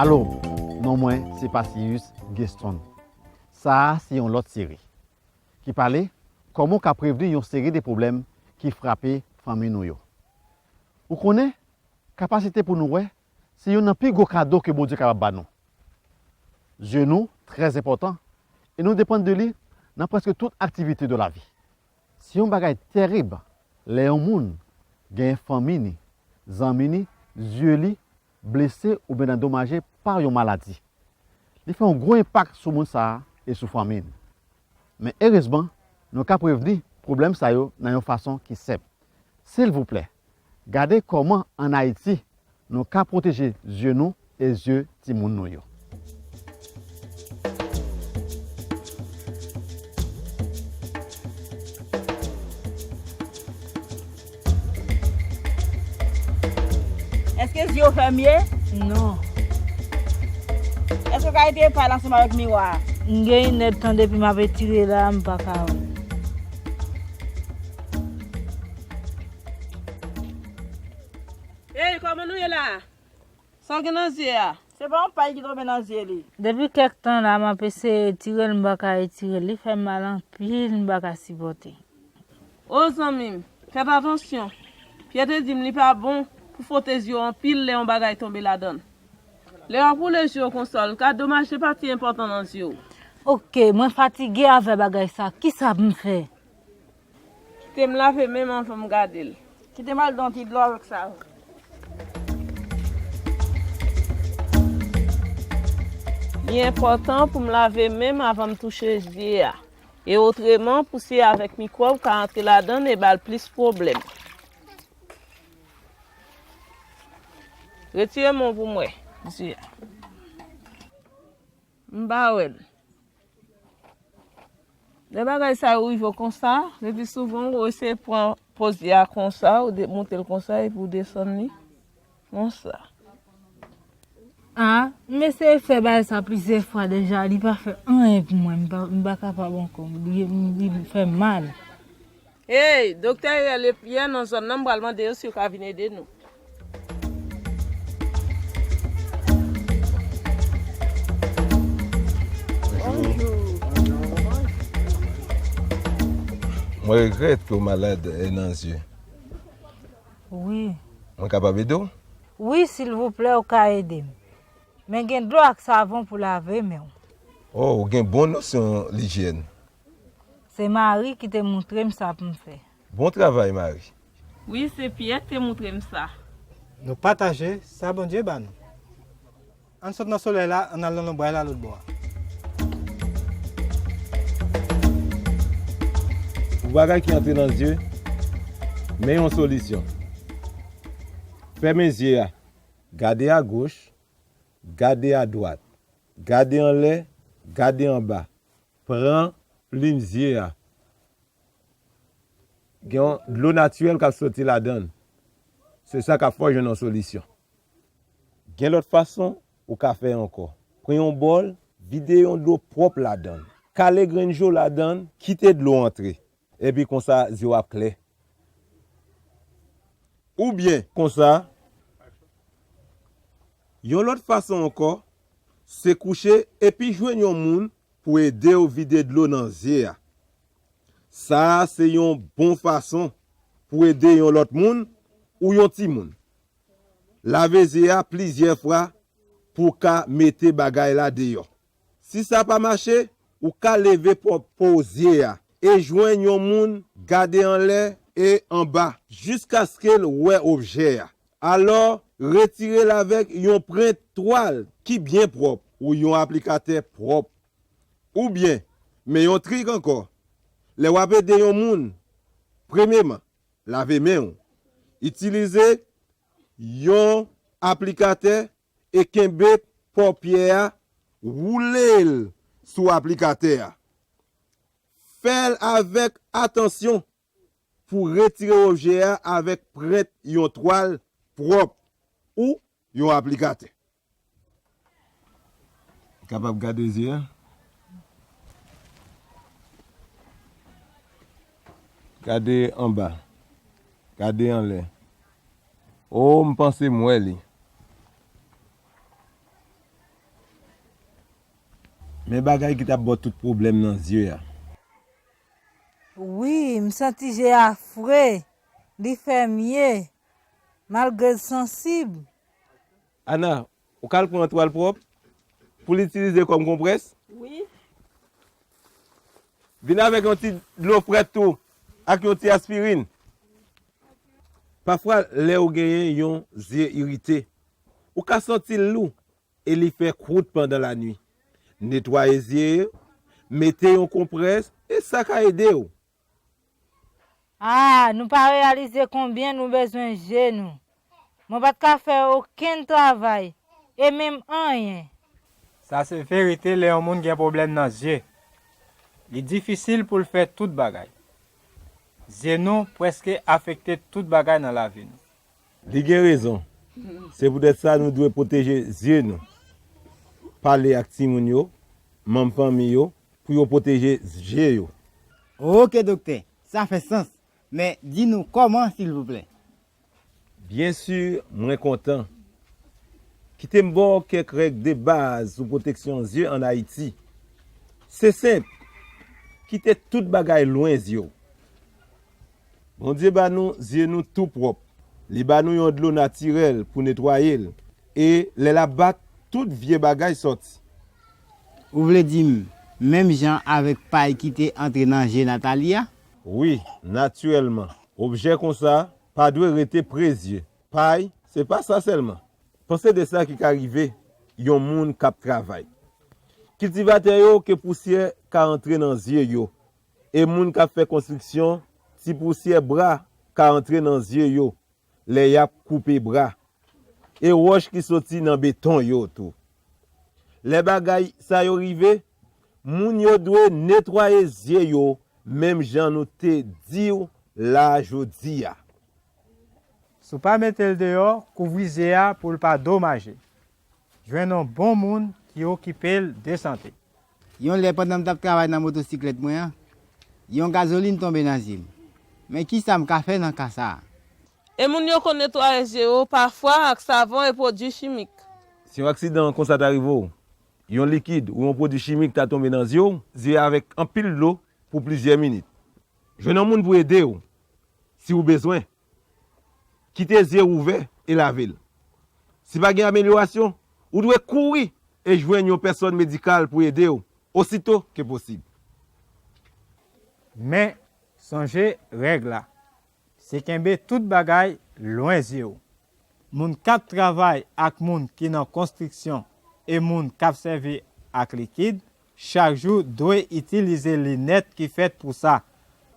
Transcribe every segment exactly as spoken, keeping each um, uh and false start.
Alo, non mwen se Pasius Geston. Sa a se yon lòt seri ki pale kòman w ka prevni yon seri de pwoblèm ki frape fanmi nou yo. Ou konnen, kapasite pou nou wè se youn nan pi gwo kado ke Bondye kapab ba nou. Zye nou trè enpòtan e nou depann de li nan prèske tout aktivite de lavi. Se yon bagay tèrib lè yon moun genyen fanmi ni, zanmi ni, zye li blese oubyen andomaje pa yon maladi. Li fè yon gwo enpak sou moun sa a e sou fanmi l. Men erezman, nou ka prevni pwoblèm sa yo nan yon fason ki senp. Silvouplè, gade kòman ann Ayiti nou ka pwoteje zye nou e zye timoun nou yo. Èske zye w fèmen? Non. Èske w ka retire pay la ansanm avèk miwa a? M gen inèdtan depi m ap etire la, m pa ka wè. Ey, kòman nou ye la? Sa w gen nan zye a? Se pa yon pay ki tonbe nan zye li. Depi kèk tan la, m ap eseye retire l, m pa ka retire l. Li fè m mal anpil, m pa ka sipòte. O zanmi m, fèt atansyon. Pyè te di m li pa bon pou fwote zye w anpil lè yon bagay tonbe ladan l. Lè w ap woule zye w konsa, l ka domaje pati enpòtan nan zye w. Oke, mwen fatige avè bagay sa. Kisa pou m fè? Kite m lave men m anvan m gade l. Kite m al ba w yon ti dlo avèk savon. Li enpòtan pou m lave men m anvan m touche zye a. E otreman, pousyè avèk mikwòb ka antre ladan l e ba l plis pwoblèm. Retire men w pou m wè, zye a. M pa wè l. Lè bagay sa yo rive w konsa, le pli souvan, ou eseye pran pòz li a konsa, ou de-, moute l konsa, epi ou desann li konsa. A, m eseye fè bagay sa plizyè fwa deja, li pa fè anyen pou mwen, m pa, m pa kapab ankò, li, li fè m mal. Hey, Doktè Ariel e Pierre nan zòn nan, m pral mande yo si yo ka vin ede nou. Bonjou. Mwen regrèt ke w malad, eh, nan zye. Wi. Mwen kapab ede w? Wi, silvouplè, ou ka ede m. Men gen dlo ak savon pou lave men w. Oh, ou gen bon nosyon lijyèn. Se Marie ki te moutre m sa pou m fè. Bon travay, Marie. Wi, se Pierre ki te moutre m sa. Nou pataje sa Bondye ba nou. Ann sot nan solèy la, ann al nan lonbray la lòt bò a. Pou bagay ki antre nan zye, men yon solisyon. Fèmen zye a. Gade agoch, gade adwat, gade anlè, gade anba. Pran plim zye a. Gen yon dlo natirèl k ap soti ladan l. Se sa k ap fè w jwenn yon solisyon. Gen lòt fason ou ka fè ankò. Pran yon bòl, vide yon dlo pwòp ladan l. Kale grenn je w ladan l, kite dlo antre. Epi konsa, zye w ap klè. Oubyen konsa, yon lòt fason ankò, se kouche epi jwenn yon moun pou ede w vide dlo nan zye a. Sa a se yon bon fason pou ede yon lòt moun ou yon timoun. Lave zye a plizyè fwa pou w ka mete bagay la deyò. Si sa pa mache, ou ka leve pwòp po zye a e jwenn yon moun gade anlè e anba jiskaske l wè objè a. Alò, retire l avèk yon prenn twal ki byen pwòp ou yon aplikatè pwòp. Oubyen, men yon trik ankò, lè w ap ede yon moun, premyeman, lave men w. Itilize yon aplikatè e kenbe po pyè a, woule l sou aplikatè a. Fè l avèk atansyon pou retire objè a avèk prent yon twal pwòp ou yon aplikatè. Kapab gade zye a. Gade anba. Gade anlè. O, m panse m wè li. Men bagay ki t ap ba w tout pwoblèm nan zye a. Wi, m santi je a fre, li fè m ye, malgre l sansib. Ana, ou ka al pran yon twal pwòp pou l itilize kòm konprès? Wi. Vin avèk yon ti dlo frèt tou, ak yon ti aspirin. Pafwa, lè w genyen yon zye irite, ou ka santi l lou e li fè kwout pandan lannuit. Netwaye zye yo, mete yon konprès, e sa ka ede w. A, nou pa reyalize konbyen nou bezwen je nou. Mwen pa t ka fè okenn travay, e menm anyen. Sa se verite lè yon moun gen pwoblèm nan zye. Li difisil pou l fè tout bagay. Zye nou prèske afekte tout bagay nan lavi nou. Li gen rezon. Se poutèt sa nou dwe pwoteje zye nou. Pale ak timoun yo, manm fanmi yo, pou yo pwoteje zye yo. Oke, doktè, sa fè sans. Men, di nou kòman, silvouplè? Byen si, mwen kontan. Kite m ba w kèk règ de baz sou pwoteksyon zye ann Ayiti. Se senp, kite tout bagay lwen zye w. Bondye ba nou zye nou tou pwòp. Li ba nou yon dlo natirèl pou netwaye l. E lè l ap bat, tout vye bagay sòti. Ou vle di m, menm jan avèk pay ki te antre nan je Nathalie a? Wi, natirèlman. Objè konsa pa dwe rete pre zye. Pay, se pa sa sèlman. Panse de sa ki ka rive yon moun k ap travay. Kiltivatè yo ke pousyè ka antre nan zye yo, e moun k ap fè konstriksyon, ti pousyè bra ka antre nan zye yo lè y ap koupe bra, e wòch ki soti nan beton yo tou. Lè bagay sa yo rive, moun yo dwe netwaye zye yo, menm jan nou te di w la jodi a. Si w pa mete l deyò, kouvri zye a pou l pa domaje. Jwenn yon bon moun ki okipe l de sante. Yon lè, pandan m t ap travay nan motosiklèt mwen an, yon gazolin tonbe nan zye m. Men kisa m ka fè nan ka sa a? E moun yo konn netwaye zye yo pafwa ak savon e pwodui chimik. Si yon aksidan konsa ta rive w, yon likid ou yon pwodui chimik ta tonbe nan zye w, zye avèk anpil dlo pou plizyè minit. Jwenn yon moun pou ede w, si w bezwen. Kite zye w ouvè e lave l. Si pa gen amelyorasyon, ou dwe kouri e jwenn yon pèsòn medikal pou ede w osito ke posib. Men, sonje règ la. Se kenbe tout bagay lwen zye w. Moun k ap travay ak moun ki nan konstriksyon e moun k ap sèvi ak likid chak jou dwe itilize linèt ki fèt pou sa,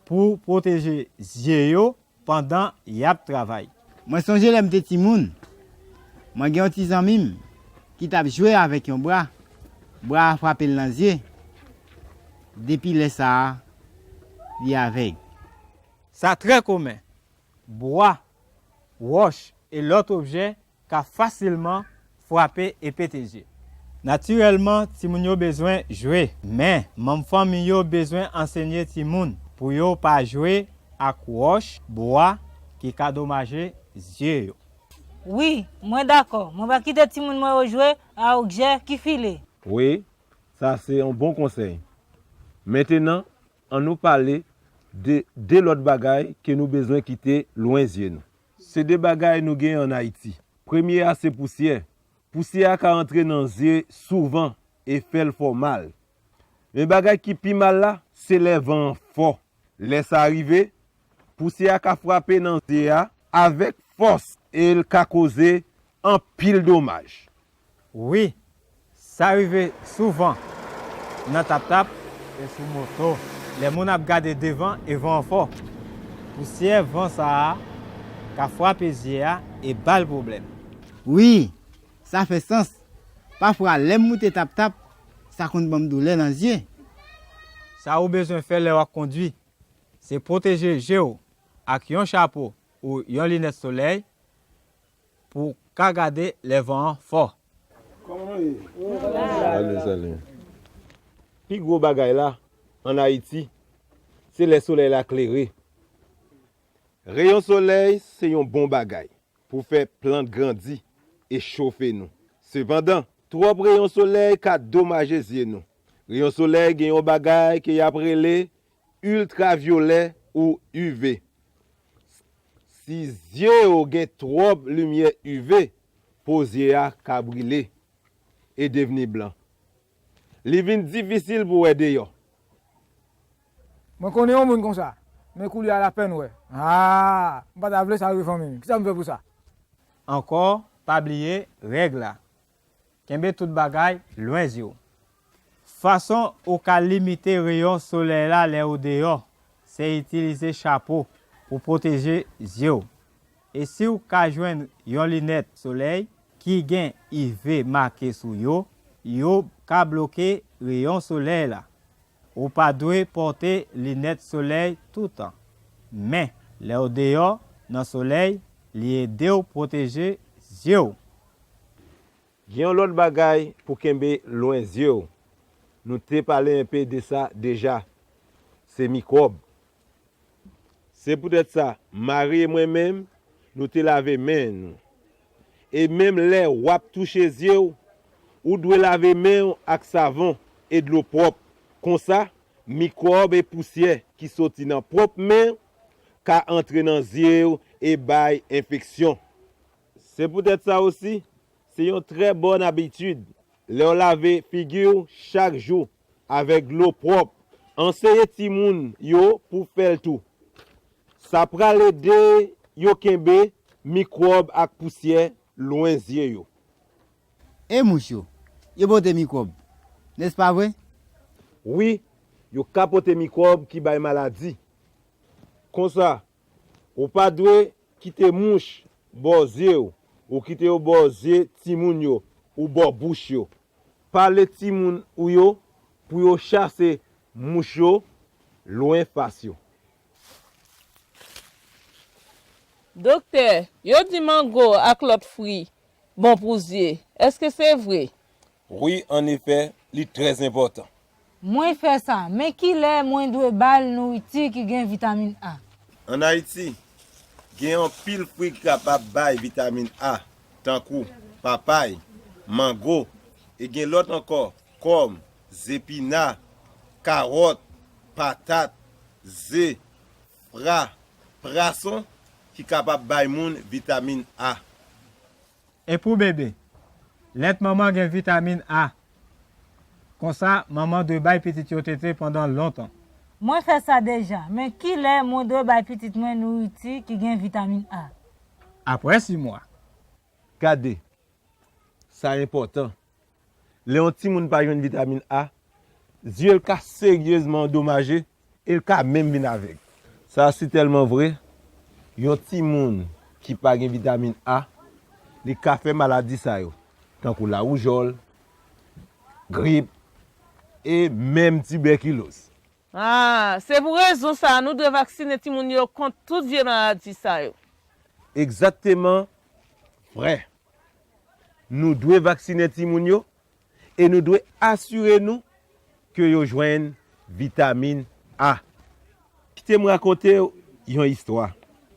pou pwoteje zye yo pandan y ap travay. Mwen sonje lè m te timoun, mwen gen yon ti zanmi m ki t ap jwe avèk yon bra. Bra a frape l nan zye. Depi lè sa a, li avèg. Sa trè komen. Bwa, wòch e lòt objè ka fasilman frape e pete zye. Natirèlman, timoun yo bezwen jwe, men manm fanmi yo bezwen ansenye timoun pou yo pa jwe ak wòch, bwa ki ka domaje zye yo. Wi, mwen dakò. Mwen pa kite timoun mwen yo jwe a objè ki file. Wi, sa se yon bon konsèy. Mentenan, ann nou pale de de lòt bagay ke nou bezwen kite lwen zye nou. Se de bagay nou genyen ann Ayiti. Premye a se pousyè. Pousyè a ka antre nan zye souvan e fè l fè w mal. Men bagay ki pi mal la, se lè van an fò. Lè sa rive, pousyè a ka frape nan zye a avèk fòs e l ka koze anpil domaj. Wi, sa rive souvan nan taptap e sou moto, lè moun ap gade devan e van an fò. Pousyè van sa a ka frape zye a e ba l pwoblèm. Wi, sa fè sans. Pafwa, lè m moute taptap, sa konn ban m doulè nan zye. Sa ou bezwen fè lè w ap kondwi, se pwoteje je w ak yon chapo ou yon linèt solèy pou w ka gade lè van an fò. Kòman nou ye? Salut, salut. Pi gwo bagay la, ann Ayiti, se lè solèy la klere. Reyon solèy se yon bon bagay pou fè plant grandi e chofe nou. Sepandan, twòp reyon solèy ka domaje zye nou. Reyon solèy gen yon bagay ke y ap rele iltravyolè ou U V. Si zye w gen twòp limyè U V, po zye a ka brile e devni blan. Li vin difisil pou wè deyò. Mwen konnen yon moun konsa, men koulye a l apèn wè. Aa, m pa ta vle sa rive fanmi m. Kisa m fè pou sa? Ankò, pa bliye règ la. Kenbe tout bagay lwen zye w. Fason ou ka limite reyon solèy la lè ou deyò, se itilize chapo pou pwoteje zye w. E si w ka jwenn yon linèt solèy ki gen U V make sou yo, yo ka bloke reyon solèy la. Ou pa dwe pòte linèt solèy toutan. Men, lè w deyò nan solèy, li ede w pwoteje zye w. Gen yon lòt bagay pou kenbe lwen zye w. Nou te pale enpe de sa deja. Se mikwòb. Se poutèt sa, mari e mwen menm, nou te lave men nou. E menm lè w ap touche zye w, ou dwe lave men w ak savon e dlo pwòp. Konsa, mikwòb e pousyè ki soti nan pwòp men w ka antre nan zye w e bay enfeksyon. Se poutèt sa osi, se yon trè bòn abitid lè w lave figi w chak jou avèk dlo pwòp. Anseye timoun yo pou fè l tou. Sa pral ede yo kenbe mikwòb ak pousyè lwen zye yo. E mouch yo? Yo pote mikwòb, nèspa vre? Wi, yo ka pote mikwòb ki bay maladi. Konsa, ou pa dwe kite mouch bò zye w, ou kite yo bò zye timoun yo, ou bò bouch yo. Pale timoun ou yo pou yo chase mouch yo lwen fas yo. Doktè, yo di mango ak lòt fwi bon pou zye. Èske se vre? Wi, annefè, li trè enpòtan. Mwen fè sa, men kilè mwen dwe ba l nouriti ki gen vitamin A? Ann Ayiti, gen anpil fwi ki kapab bay vitamin A, tankou papay, mango, e gen lòt ankò, kòm, zepina, kawòt, patat, ze, fra, prason ki kapab bay moun vitamin A. E pou bebe, lèt manman gen vitamin A. Konsa, manman dwe bay pitit yo tete pandan lontan. Mwen fè sa deja, men kilè mwen dwe bay pitit mwen nouriti ki gen vitamin A? Aprè sis mwa. Gade, sa enpòtan. Lè yon timoun pa jwenn vitamin A, zye l ka seryezman andomaje e l ka menm vin avèg. Sa sitèlman vre, yon timoun ki pa gen vitamin A, li ka fè maladi sa yo, tankou lawoujòl, grip, e menm tibèkiloz. Ah, se pou rezon sa a nou dwe vaksinen timoun yo kont tout vye maladi sa yo. Egzakteman, frè. Nou dwe vaksinen timoun yo e nou dwe asire nou ke yo jwenn vitamin A. Kite m rakonte w yon istwa.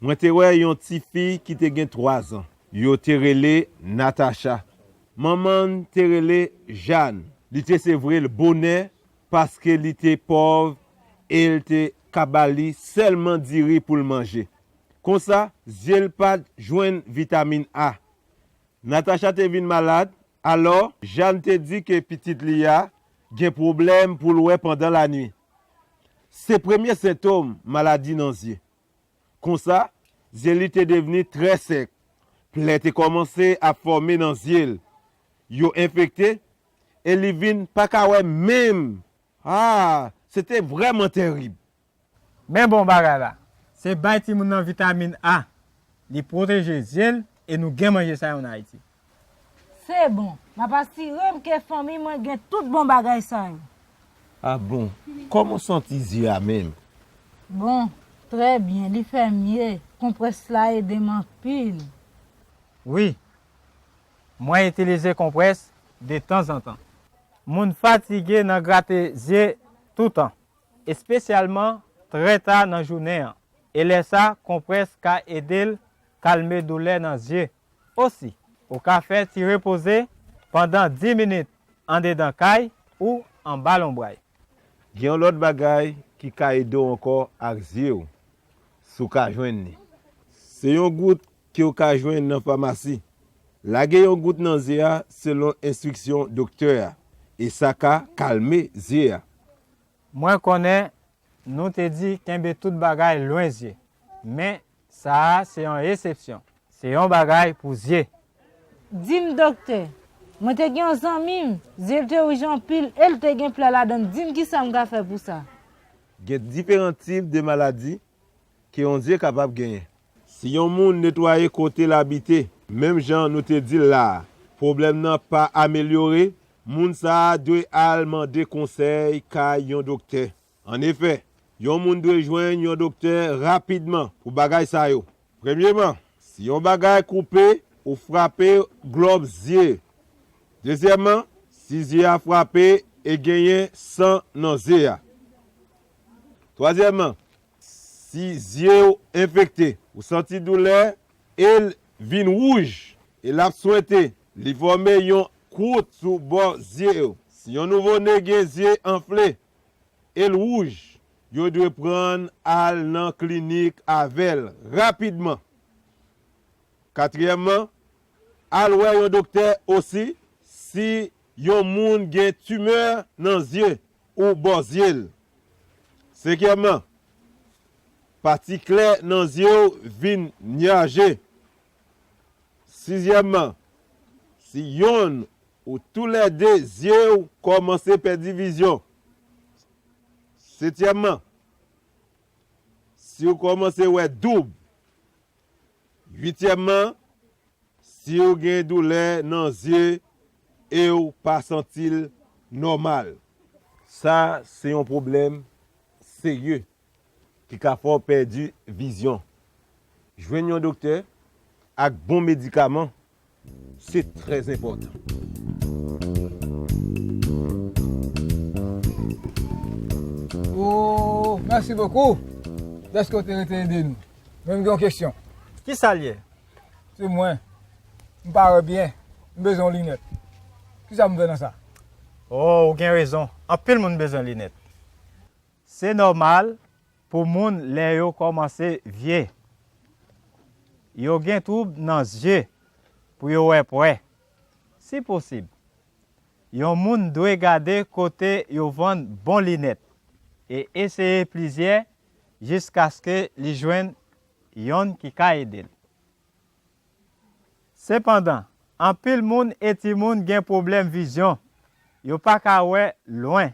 Mwen te wè yon tifi ki te gen twazan. Yo te rele Natacha. Manman l te rele Jàn. Li te sevre l bonè paske li te pòv e l te ka ba li sèlman diri pou l manje. Konsa, zye l pa t jwenn vitamin A. Natacha te vin malad, alò Jàn te di ke pitit li a gen pwoblèm pou l wè pandan lannuit. Se premye sentòm maladi nan zye. Konsa, zye li te devni trè sèk. Plè te kòmanse ap fòme nan zye l. Yo enfekte e li vin pa ka wè menm. Ah, se te vrèman tèrib. Men bon bagay la, se bay timoun nan vitamin A. Li pwoteje zye l e nou gen manje sa yo ann Ayiti. Se bon, m ap asire m ke fanmi mwen gen tout bon bagay sa yo. A bon, kòman w santi zye a menm? Bon, trè byen, li fè mye. Konprès la ede m anpil. Wi, mwen itilize konprès detanzantan. Moun fatige nan grate zye toutan, espesyalman trè ta nan jounen an, e lè sa konprès ka ede l kalme doulè nan zye. Osi, ou ka fè ti repoze pandan dis minit andedan kay ou anba lonbray. Gen yon lòt bagay ki ka ede w ankò ak zye w, si w ka jwenn li. Se yon gout ke w ka jwenn nan famasi. Lage yon gout nan zye a selon enstriksyon doktè a, e sa ka kalme zye a. Mwen konnen nou te di kenbe tout bagay lwen zye, men sa a se yon esepsyon. Se yon bagay pou zye. Di m, doktè, mwen te gen yon zanmi m, zye l te wouj anpil e l te gen plè ladan l. Di m kisa m ka fè pou sa. Gen diferan tip de maladi ke yon zye kapab genyen. Si yon moun netwaye kote l abite, menm jan nou te di l la a, pwoblèm nan pa amelyore, moun sa a dwe al mande konsèy kay yon doktè. Annefè, yon moun dwe jwenn yon doktè rapidman pou bagay sa yo. Premyeman, si yon bagay koupe ou frape glòb zye. Dezyèmman, si zye a frape e genyen san nan zye a. Twazyèmman, si zye w enfekte, ou santi doulè e l vin wouj e l ap swente, li fòme yon kwout sou bò zye w. Si yon nouvo ne gen zye anfle e l wouj, yo dwe pran l al nan klinik avè l rapidman. Katriyèmman, al wè yon doktè osi si yon moun gen timè nan zye ou bò zye l. Senkyèmman, pati klè nan zye w vin nyaje. Sizyèmman, si yonn ou toulède zye w kòmanse pèdi vizyon. Setyèmman, si w kòmanse wè doub. Uityèmman, si w gen doulè nan zye e w pa santi l nòmal. Sa se yon pwoblèm serye ki ka fè w pèdi vizyon. Jwenn yon doktè ak bon medikaman se trè enpòtan. Oh, mèsi bokou dèske w te rete ede nou. Men m gen yon kesyon. Kisa l ye? Se mwen. M pa wè byen. M bezwen yon linèt. Kisa m fè nan sa? Oh, ou gen rezon. Anpil moun bezwen linèt. Se nòmal pou moun lè yo kòmanse vye. Yo gen twoub nan zye pou yo wè prè. Si posib, yon moun dwe gade kote yo vann bon linèt e eseye plizyè jiskaske li jwenn yonn ki ka ede l. Sepandan, anpil moun e timoun gen pwoblèm vizyon, yo pa ka wè lwen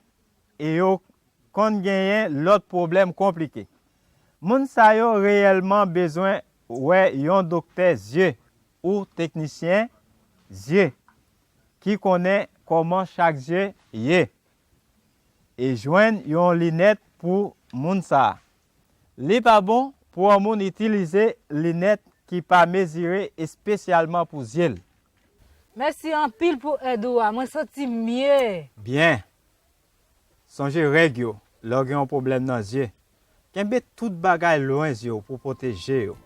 e yo konn genyen lòt pwoblèm konplike. Moun sa yo reyèlman bezwen wè yon doktè zye ou teknisyen zye ki konnen kòman chak zye ye e jwenn yon linèt pou moun sa a. Li pa bon pou yon moun itilize linèt ki pa mezire espesyalman pou zye l. Mèsi anpil pou èd ou a. Mwen santi m mye. Byen. Sonje règ yo lè w gen yon pwoblèm nan zye. Kenbe tout bagay lwen zye w pou pwoteje yo.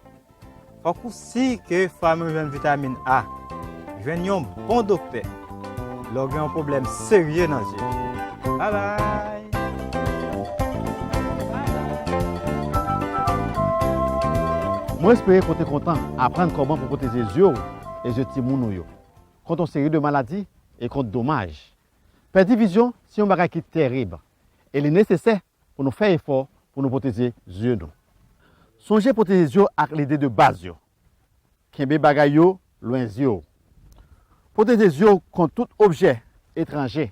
Fòk ou si ke fanmi w jwenn vitamin A. Jwenn yon bon doktè lè w gen yon pwoblèm serye nan zye. Babay! Mwen espere ke w te kontan aprann kòman pou pwoteje zye w e zye timoun ou yo kont yon seri de maladi e kont domaj. Pèdi vizyon se yon bagay ki terib e li nesesè pou nou fè efò pou nou pwoteje zye nou. Sonje pwoteje zye w ak lide de baz yo. Kenbe bagay yo lwen zye w. Pwoteje zye w kont tout objè etranje,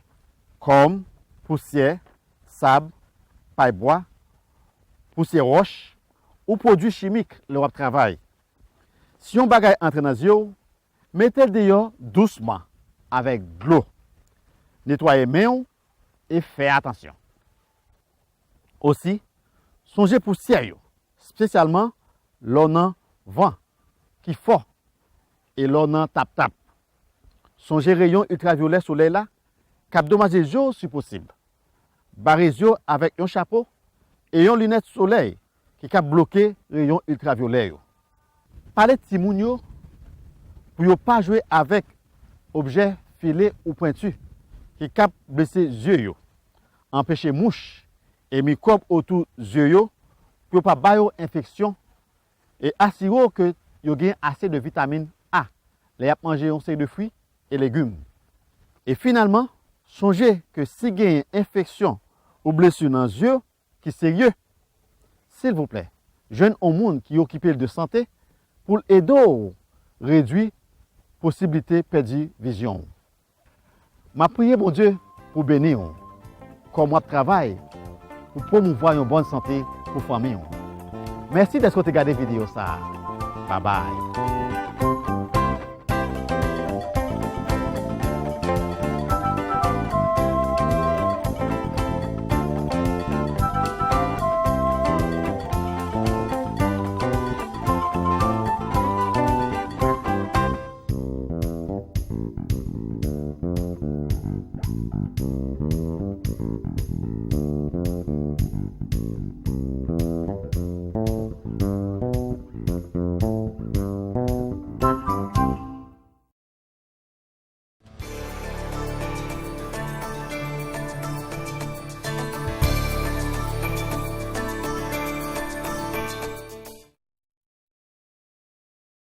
kòm pousyè, sab, pay bwa, pousyè wòch, ou pwodui chimik lè w ap travay. Si yon bagay antre nan zye w, mete l deyò dousman avèk dlo. Netwaye men w e fè atansyon. Osi, sonje pousyè yo, espesyalman lè w nan van ki fò e lè w nan tap-tap. Sonje reyon iltravyolè solèy la k ap domaje je w si posib. Bare je w avèk yon chapo e yon linèt solèy ki ka bloke reyon iltravyolè yo. Pale timoun yo pou yo pa jwe avèk objè file ou pwenti ki ka blese je yo. Anpeche mouch e mikwòb otou je yo pou yo pa ba yo enfeksyon e asire w ke yo gen ase de vitamin A lè y ap manje yon seri de fwi e legim. E finalman, sonje ke si genyen enfeksyon ou blesi nan je ki serye, silvouplè, jwenn yon moun ki okipe l de sante pou l ede w redui posiblite pèdi vizyon w. M ap priye Bondye pou beni w kòm w ap travay pou pwomouvwa yon bòn sante pou fanmi w. Mèsi dèske w te gade videyo sa a. Babay.